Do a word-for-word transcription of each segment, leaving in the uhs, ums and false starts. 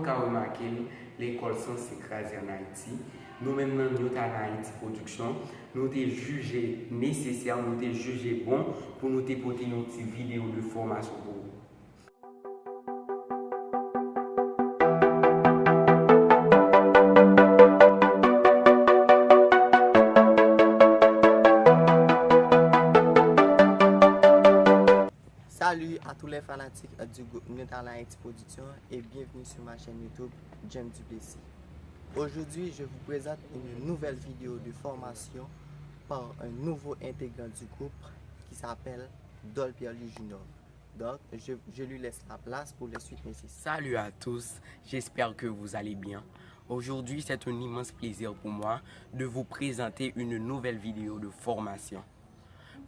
Ka remake l, lekòl sanse kraze ann Ayiti. Nou menm nan Newton Haiti Production, nou te jije nesesè, nou te jije bon pou nou te pote yon ti videyo de fòmasyon pou ou. Salut à tous les fanatiques du groupe Newton Haiti Production et bienvenue sur ma chaîne YouTube James Duplessis. Aujourd'hui, je vous présente une nouvelle vidéo de formation par un nouveau intégrant du groupe qui s'appelle Dol Pierre-Louis Junior. Donc, je, je lui laisse la place pour les suites nécessaires. Salut à tous, j'espère que vous allez bien. Aujourd'hui, c'est un immense plaisir pour moi de vous présenter une nouvelle vidéo de formation.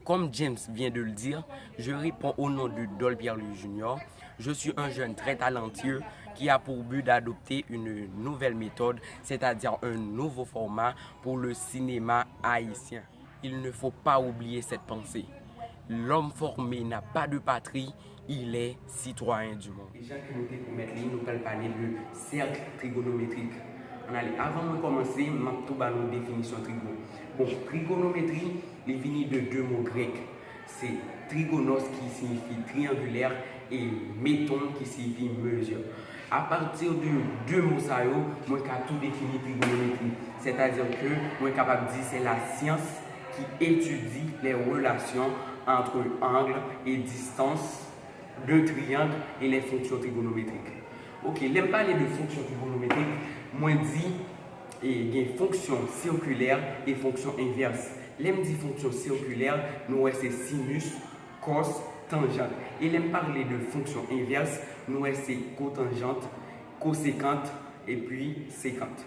Comme James vient de le dire, je réponds au nom de Dol Pierre-Louis Junior. Je suis un jeune très talentueux qui a pour but d'adopter une nouvelle méthode, c'est-à-dire un nouveau format pour le cinéma haïtien. Il ne faut pas oublier cette pensée. L'homme formé n'a pas de patrie, il est citoyen du monde. Deja ke nou te pwomèt li, nou pral pale de sèk trigonometrik. Ann ale, avan mwen kòmanse, m ap tou ba nou definisyon trigo. Bon, trigonometri, li vini de de mo grèk. Se trigonos ki siyifi triyangilè e metron ki siyifi mezi. Apati de de mo sa yo, mwen ka tou defini trigonometri. Sètadi ke mwen kapab di se la science qui étudie les relations entre angles et distances de triangles et les fonctions trigonométriques. Ok, lè m pale de fonksyon trigonometrik, mwen di e gen fonksyon sikilè e fonksyon envès. Lè m di fonksyon sikilè, nou wè se sinus, kòs, tanjant. E lè m pale de fonksyon envès, nou wè se kotanjant, kosekant, epi sekant.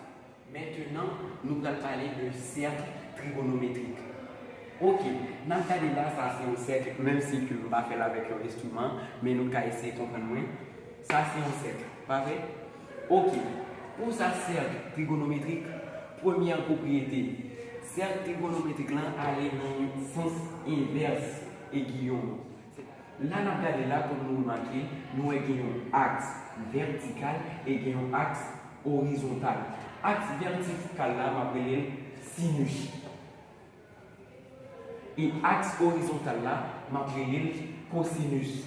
Mentenan, nou pral pale de sèk trigonometrik. Ok, n ap gade la, sa se yon sèk, menm si ke m pa fè l avèk yon enstriman, men nou ka eseye konprann mwen. Sa se yon sèk, pa vre? Ok, pou sa sèk trigonometrik, premyè pwopriyete, sèk trigonometrik lan ale nan sans envès e giyon. La n ap gade la, kòm nou remake, nou wè gen yon aks vètikal e gen yon aks orizontal. Aks vètikal la, m ap rele l sinus. E aks orizontal la, m ap rele l kosinus.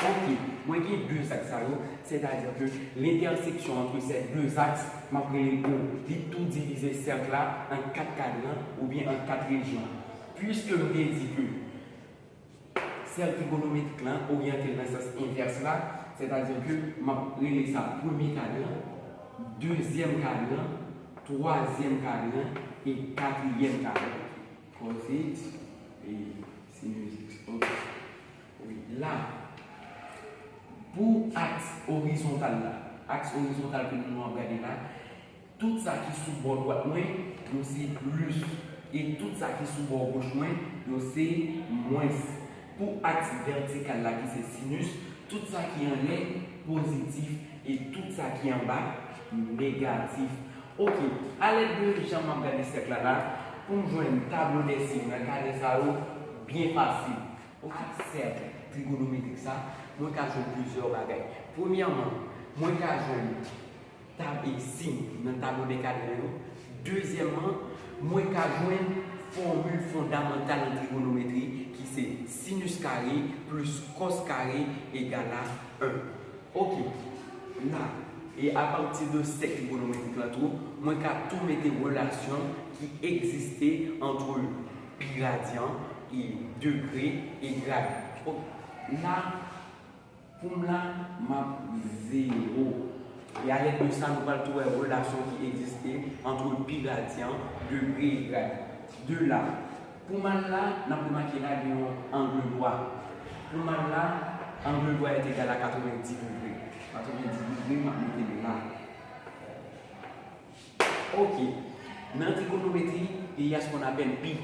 Ok, mwen gen de zaks sa yo, sètadi ke lentèseksyon ant se de zaks, m ap rele l O. Li tou divize sèk la an kat kadran oubyen an kat rejyon. Piske m te di ke sèk trigonometrik lan oryante l nan sans envès la, sètadi ke m ap rele sa premye kadran, dezyèm kadran, twazyèm kadran e katriyèm kadran. Cos x e sinus x. Ok. Wi, la, pou aks orizontal la, aks orizontal ke nou ap gade la, tout sa ki sou bò dwat mwen, yo se plis. E tout sa ki sou bò goch mwen, yo se mwens. Pou aks vètikal la, ki se sinus, tout sa ki anlè pozitif. E tout sa ki anba negatif. Ok, alèd de jan m ap gade sèk la la, pou m jwenn tablo dè siy nan kadran sa yo, byen fasil. Ok, sèk trigonometrik sa, mwen ka jwenn plizyè bagay. Premyèman, mwen ka jwenn tab e siy nan tablo dè kadran yo. Dezyèmman, mwen ka jwenn fòmil fondamantal an trigonometri ki se sinus kare plis kòs kare egal a en. Ok, la, e apati de sèk trigonometrik la tou, mwen ka tou mete relasyon ki egziste ant pi radyan e degre e grad. Ok, la, pou m la, m ap zewo. E alèd de sa, nou pral tou wè relasyon ki egziste ant pi radyan, degre e grad. De la, pou m al la, n ap remake la gen yon angle dwa. Pou m al la, angle dwa est égal à quatre-vingt-dix degre. Quatre-vingt-dix degre, m ap mete l la. Ok. Nan trigonometri, il y a ce qu'on appelle pi.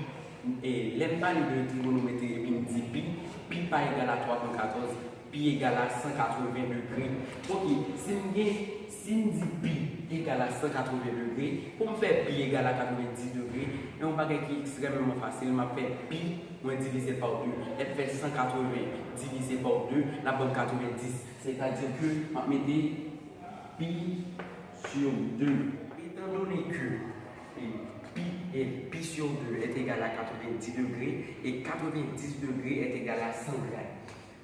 E lè m pale de trigonometri epi m di pi, pi pa egal a twa pwen katòz, pi egal a san katreven degre. Ok, si m gen, si m di pi egal a san katreven degre, pou m fè pi egal a katrevenndis degre, e yon bagay ki ekstrèmeman fasil, m ap fè pi mwen divize pa de. Lè m fè san katreven divize pa de, l ap ban m katrevenndis. Sètadi ke m ap mete Pi sur deux. Étant donné que, et pi, et pi sur deux est égal à quatre-vingt-dix degrés et quatre-vingt-dix degrés est égal à cent grades.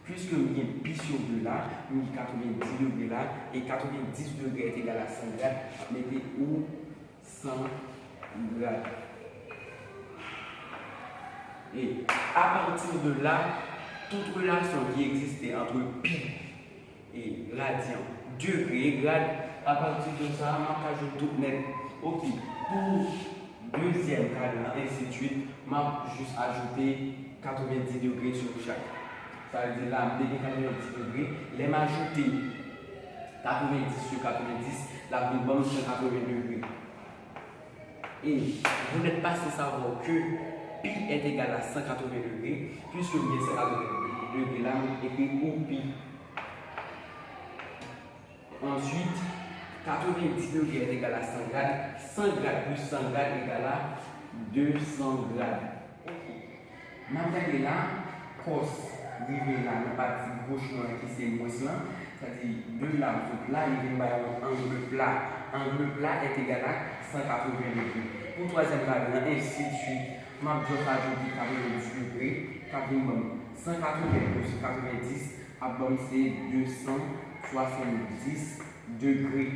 Puisque m gen pi sur deux la, m gen quatre-vingt-dix degrés la, et quatre-vingt-dix degrés est égal à cent grades, m ap mete ou san grad. Et à partir de là, toute relation qui existait entre pi et radian, degré et grad, à partir de ça, m ap ka jwenn tout nèt. Ok, pou dezyèm kadran, ainsi de suite, m ap jis ajoute quatre-vingt-dix degrés sur chaque. Sa vle di la, m te gen quatre-vingt-dix degrés. Lè m ajoute quatre-vingt-dix sur quatre-vingt-dix, l ap vin ban m cent quatre-vingts degrés. Et vous n'êtes pas sans savoir que pi est égal à cent quatre-vingts degrés, puisque m gen cent quatre-vingts degrés la, m ekri ou pi. Ensuite, quatre-vingt-dix degrés est égal à cent grad, cent grad plus cent grad égal à deux cents grad. Ok. N ap gade la, cos rive la nan pati goch mwen an ki se mwens lan, sa di de la sot la, li vin bay yon angle pla. Angle pla est égal à cent quatre-vingts degrés. Pou twazyèm kadran, ainsi de suite, m ap just ajoute quatre-vingt-dix degrés, k ap vin ban m cent quatre-vingts plus quatre-vingt-dix, ap ban m se deux cent soixante-dix degrés.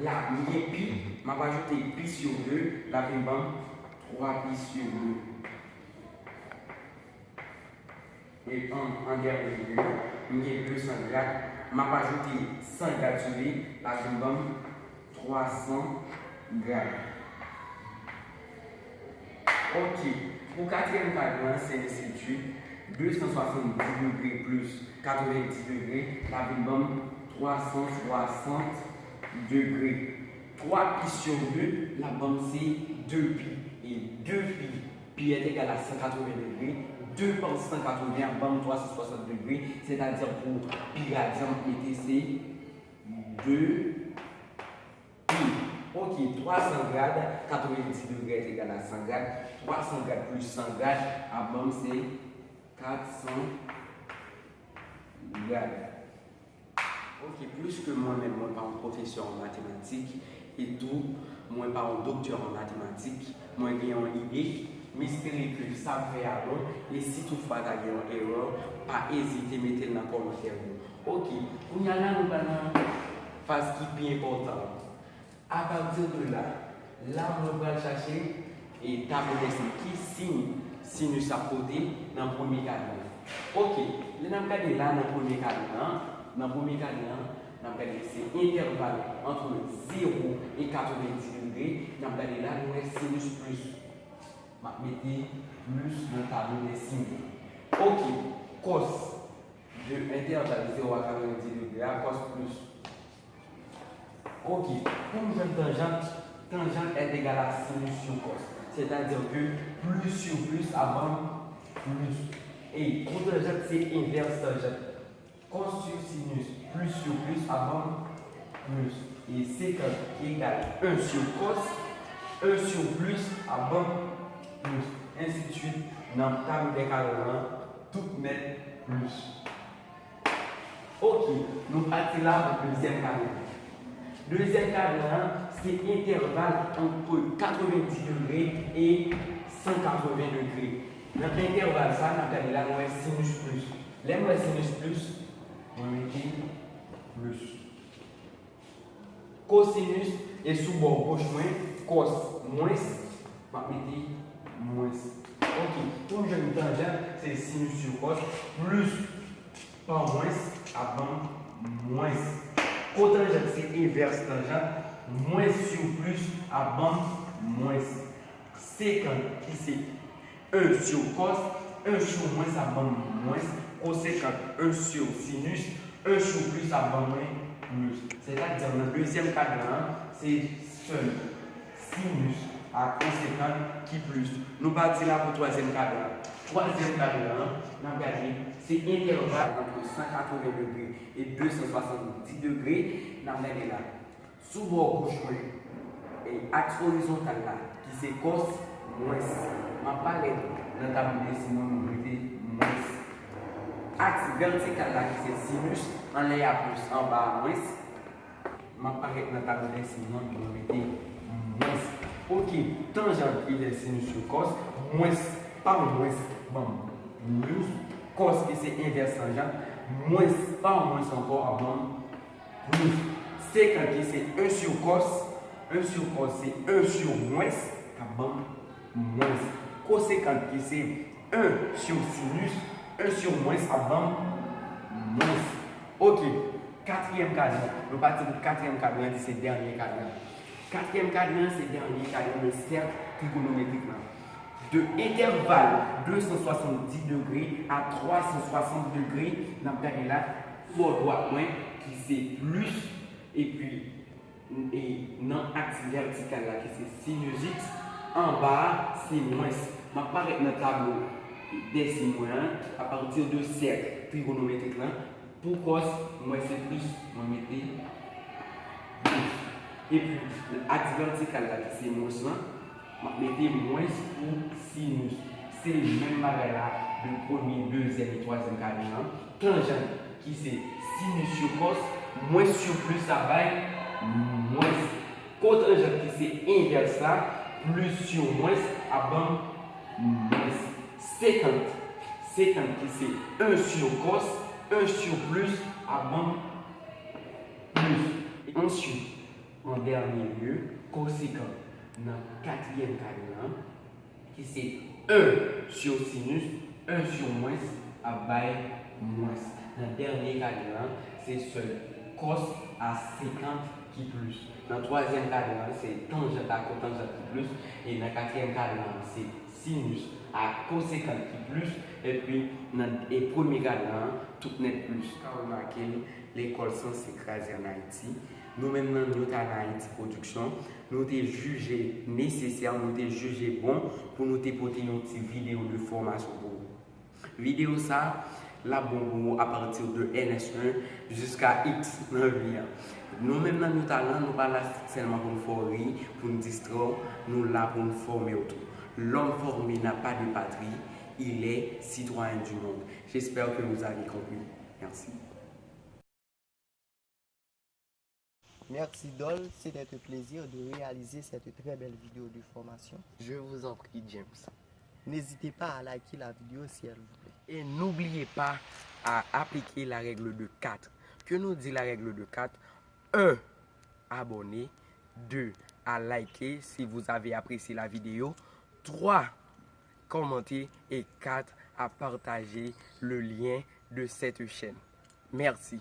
La, m gen pi, m ap ajoute pi sur deux, l ap vin ban m twa pi sur deux. Et en, en dernier lieu, m gen deux cents grad, m ap ajoute san grad sou li, l ap vin ban m twa san grad. Ok, pou katriyèm kadran, se ainsi de suite, deux cent soixante-dix degrés plus quatre-vingt-dix degrés, l ap vin ban m twa san swasant degrés. Twa pi sur deux, l ap ban m se de pi. E de pi, pi est égal à cent quatre-vingts degrés, de pa cent quatre-vingts ap ban m twa san swasant degrés, sètadi pou pi radian, m ap mete se de pi. Ok, twa san grad, quatre-vingt-dix degrés est égal à cent grad, twa san grad plus san grad ap ban m se kat san grad. Ok, puiske mwen menm, mwen pa yon pwofesè an matematik, e tou, mwen pa yon doktè an matematik, mwen gen yon ide, m espere ke sa ap fè a bon, e si toutfwa ta gen yon erè, pa ezite mete l nan kòmantè yo. Ok, kounye a la, nou pral nan faz ki pi enpòtan an. Apati de la, la mwen pral chache e tablo dèsen ki siy sinus ap pote nan premye kadran. Ok, lè n ap gade la nan premye kadran an, nan premye kadran an, n ap gade se entèval ant zewo e katrevenndis degre, n ap gade la nou wè sinus plis. M ap mete plis nan tablo dèsen. Ok, kòs de entèval zewo a katrevenndis degre a, kòs plis. Ok, pou m jwenn tanjant, tanjant est égal à sinus sur cos. Sètadi ke plis sur plis ap ban m plis. E kotanjant se envès tanjant. Cos sur sinus plis sur plis ap ban m plis. E sekant egal en sur cos, en sur plis ap ban m plis. Ensi de suite, nan tablo dè kadran an, tout nèt plis. Ok, nou pati la pou dezyèm kadran. Dezyèm kadran an, se entèval ant katrevenndis degre e san katreven degre. Nan entèval sa, n ap gade la, nou wè sinus plis. Lè m wè sinus plis, mwen mete plis. Kosinus, e sou bò goch mwen, kòs mwens, m ap mete mwens. Ok, pou m jwenn tanjant, se sinus sur cos plis pa mwens ap ban m mwens. Kotanjant se envès tanjant, mwens sur plis ap ban m mwens. Sekant ki se en sur cos, en sur mwens ap ban m mwens. Kosekant en sur sinus, en sur plis ap ban mwen plis. Sètadi nan dezyèm kadran an, se sèl sinus ak kosekant ki plis. Nou pati la pou twazyèm kadran. Twazyèm kadran an, n ap gade, se entèval ant san katreven degre e de san swasanndis degre, n ap gade la. Sou bò goch mwen, e, aks orizontal la, ki se kòs mwens. M ap parèt nan tablo dèsen mwen, mwen mete mwens. Aks vètikal la, ki se sinus, anlè a plis, anba a mwens. M ap parèt nan tablo dèsin mwen, mwen mete mwens. Ok, tanjant ki se sinus sou kòs, mwens pa mwens ban m plis, kòs ki se envès tanjant, mwens pa mwens ankò ap ban m plis. Sekant ki se en sou kòs, en sou kòs se en sou mwens k ap ban m mwens. Kosekant ki se en sou sinus, en sou mwens ap ban m mwens. Ok, katriyèm kadran. Nou pati pou katriyèm kadran ki se dènye kadran. Katriyèm kadran se dènye kadran nan sèk trigonometrik lan. De entèval de san swasanndis degre a twa san swasant degre, n ap gade la, bò dwat mwen ki se plis, epi e nan aks vètikal la ki se sinus x, anba a se mwens. M ap parèt nan tablo dèsin mwen an apati de sèk trigonometrik lan. Pou kòs, mwen se plis, mwen mete plis. Epi, nan aks vètikal la ki se mwens lan, m ap mete mwens pou sinus. Se menm bagay la de premye, dezyèm e twazyèm kadran an. Tanjant ki se sinus sou kòs, mwens sou plis ap bay mwens. Kotanjant ki se envès la, plis sou mwens ap ban m mwens. Sekant, sekant ki se en sou kòs, en sou plis ap ban m plis. Answit, an dènye lye, kosekant nan katriyèm kadran an, ki se en sou sinus, en sou mwens ap bay mwens. Nan dènye kadran an, se sèl kòs a sekant ki plis. Nan twazyèm kadran an, se tanjant a kotanjant ki plis. E nan katriyèm kadran an, se sinus a kosekant ki plis. Epi, nan e premye kadran an, tout nèt plis. Ou ka remake, lekòl sanse kraze ann Ayiti. Nou menm nan New Talent Haïti Production, nou te jije nesesè, nou te jije bon pou nou te pote yon ti videyo de fòmasyon pou ou. Videyo sa, l ap bon pou ou apati de N S en jiska X nan vi a. Nou menm nan New Talent, nou pa la sèlman pou n fè w ri, pou n distrè w, nou la pou n fòme w tou. L'homme formé n'a pas de patrie, il est citoyen du monde. J'espère que vous avez compris. Merci. Merci Dol, c'était un plaisir de réaliser cette très belle vidéo de formation. Je vous en prie, James. N'hésitez pas à liker la vidéo si elle vous plaît. Et n'oubliez pas à appliquer la règle de quatre. Que nous dit la règle de quatre? Un, abonner. Deux, à liker si vous avez apprécié la vidéo. Trois, commenter. Et quatre, à partager le lien de cette chaîne. Merci.